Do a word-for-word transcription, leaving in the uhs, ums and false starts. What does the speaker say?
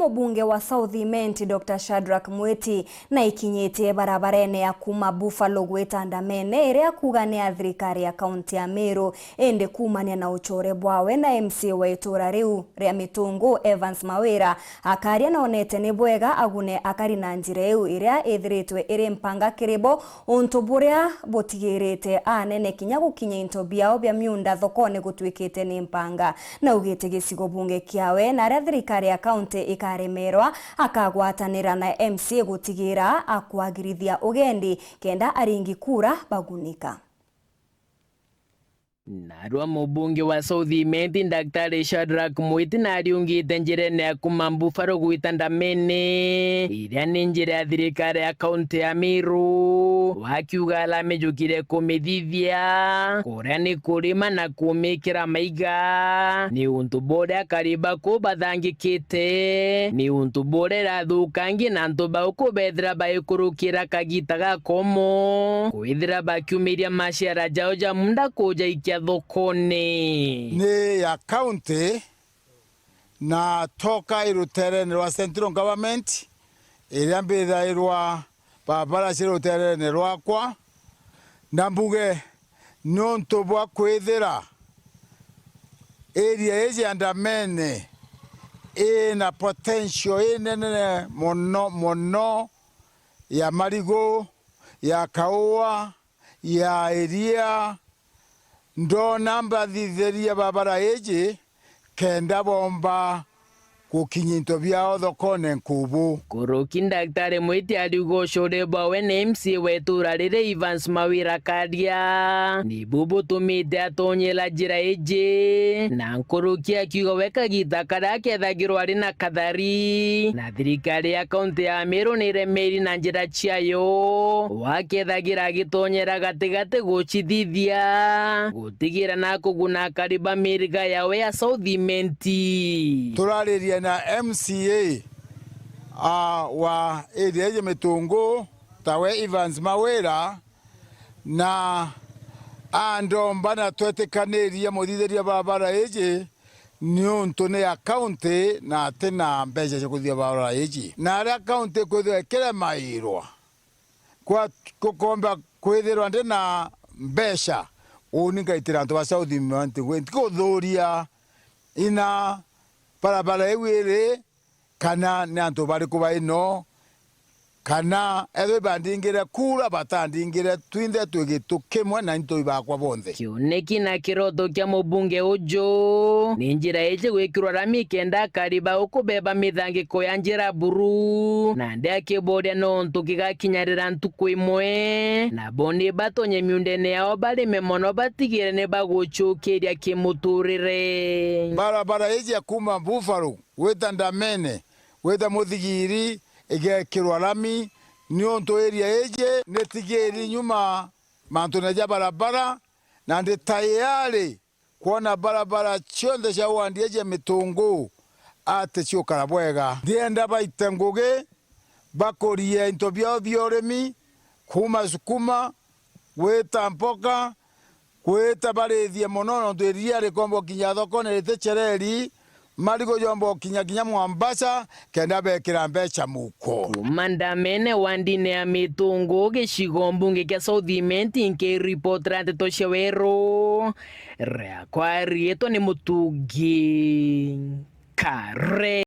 Mbunge wa South Imenti, Doctor Shadrack Mwiti, na ikinyitie barabarene ya kuuma Buffalo gwita Ndamene, iria akuuga ni ya thirikari ya kaunti ya Meru, indi kuumania na ucore bwawe na M C A wa itura riu ria Mitungu, Evans Mawira, akaria na onete ni bwega agune akari na njira iu iria ithiritwe iri mpanga kiri bo, untu buria butigirite anene kinya gukinya into biao bia miunda thokone gutuikite ni mpanga. Naugite gicigo bunge kiawe na aria thirikari ya kaunti ikaremerwa, akagwatanira na M C A gutigira akwagirithia ugendi kenda aringi kura bagunika. Narua mubunge wa South Imenti, Daktari Shadrack Mwiti, nariungite njirene ya kuuma Buffalo gwita Ndamene, iria ni njira ya thirikari ya kaunti ya Meru, akiuga aramijukire kumithithia, kuria ni kurima na kumikira maiga, ni untu buria akari ba kuu bathangikite, ni untu buria irathukangia na antu bau kubethira baikurukira kagita gakomo, kwithira bakiumiria maciara jao ja munda kujaikia thokone. Ni ya county na toka i ruteerene rwa central government, iria mbithairwa barabara ciri ruteerene rwakwa, na mbuge niuntu bwa kwithira area iji ya Ndamene ina potential inene mono mono ya marigu, ya kaua, ya iria, ndona mbathithiria barabara iji kenda bomba gukinyia into biao thokone nkubu. Nkuruki, Daktari Mwiti ariuga ucuri bwawe ni M C A wa itura riri, Evans Mawira Karia, nibu butumite atonyera njira iji, na nkuruki akiuga we kagita karia akethagirwa ari na kathari, na thirikari ya kaunti ya Meru ni iremeri na njira ciayo, wakethagira agitonyera gatigati gucithithia, gutigira na kuguna akari ba miriga yawe ya South Imenti. Turaririe na M C A, a, wa area iji Mitungu, tawe Evans Mawira, na andomba na twetikanirie muthithiria barabara iji, niuntu ni ya county na ati na mbeca cia kuthithia barabara iji. Na aria county ikwithirwa ikiremairwa kwa gukomba kwithirwa ndi na mbeca, uni ngaitira antu ba South Imenti, ntikuthuria ina barabara iu iri, kana ni antu bariku baino, kana ethwe ibandingire kura, batandingire, twinthe twi gitu kimwe na into ibakwa bonthe. Kiuneki na kiroto kia mubunge uju ni njira iji gwikirwa rami kenda akari ba uku beba mithangiko ya njira buru, nandi akiboria nontu gigakinyarira ntuku imwe, nabo ni batonye miundene yao barime mono, batigire ni bagucukiria kimuturire. Barabara iji ya kuuma Buffalo gwita Ndamene, gwita Muthigiri igekirwa rami, niuntu area iji ni tigiri nyuma mantune ja barabara, na ndi tayari kwona barabara cionthe cia wandi iji ya Mitungu ati ciukara bwega. Ndienda baite ngugi bakurie into biao bia urimi, kuuma sukuma, gwita mpoka, gwita barithie mono, nontu iria rikomba gukinya thokone riticereri, marigu jomba gukinya kinya Mombasa, kenda bekira mbeca muko. Kuuma Ndamene wandine ya Mitungu, gicigo mbunge kia South Imenti, nkiripotera nteto cia weru, riakwa riitwa ni Mutungi Kare.